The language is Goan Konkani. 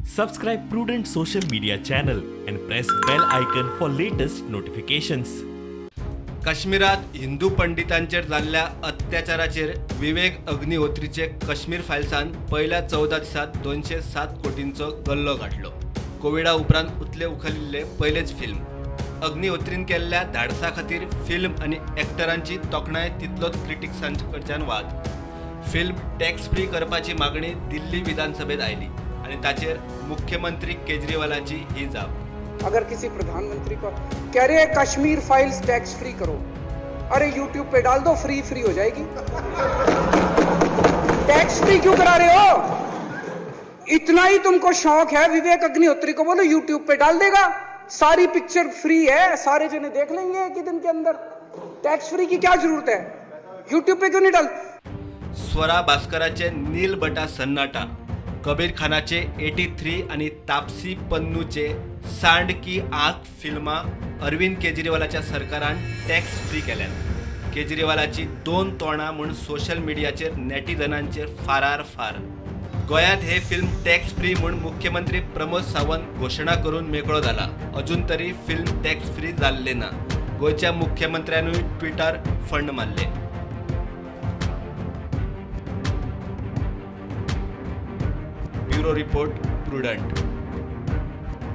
Subscribe Prudent social media channel and press bell icon for latest notifications. काश्मीरात Hindu पंडितांचेर जाल्ल्या अत्याचाराचेर विवेक अग्निहोत्रीचे काश्मीर फायल्सान पयल्या 14 दिसांत 207 कोटींचो गल्लो गाठलो. कोविडा उपरांत उतले उखलिल्ले पयलेच फिल्म. अग्निहोत्रीन केल्ल्या धाडसा खातीर फिल्म आनी एक्टरांची तोखणाय, तितलोच क्रिटिक्सांचे कडच्यान वाद. फिल्म टॅक्स फ्री करपाची मागणी दिल्ली विधानसभेत आयली आनी ताचेर मुख्यमंत्री केजरीवालाची ही जाप. अगर किसी प्रधानमंत्री को कह रहे हैं कश्मीर फाइल्स टैक्स फ्री करो, अरे यूट्यूब पे डाल दो, फ्री फ्री हो जाएगी. टैक्स फ्री क्यों करा रहे हो? इतना ही तुमको शौक है, विवेक अग्निहोत्री को बोलो यूट्यूब पे डाल देगा, सारी पिक्चर फ्री है, सारे जने देख लेंगे एक ही दिन के अंदर. टैक्स फ्री की क्या जरूरत है? यूट्यूब पे क्यों नहीं डाल? स्वरा भास्कराचे नील बटा सन्नाटा, कबीर खानाचे 83 आनी तापसी पन्नूचे सांड की आंख फिल्मां अरविंद केजरीवालाच्या सरकारान टॅक्स फ्री केल्यात. केजरीवालाची दोन तोंडां म्हूण सोशल मिडियाचेर नेटिझनांचेर फारार फार. गोंयांत हे फिल्म टॅक्स फ्री म्हूण मुख्यमंत्री प्रमोद सावंत घोशणा करून मेकळो जाला. अजून तरी फिल्म टॅक्स फ्री जाल्लें ना. गोंयच्या मुख्यमंत्र्यानूय ट्विटर फंड मारले. Bureau report, Prudent.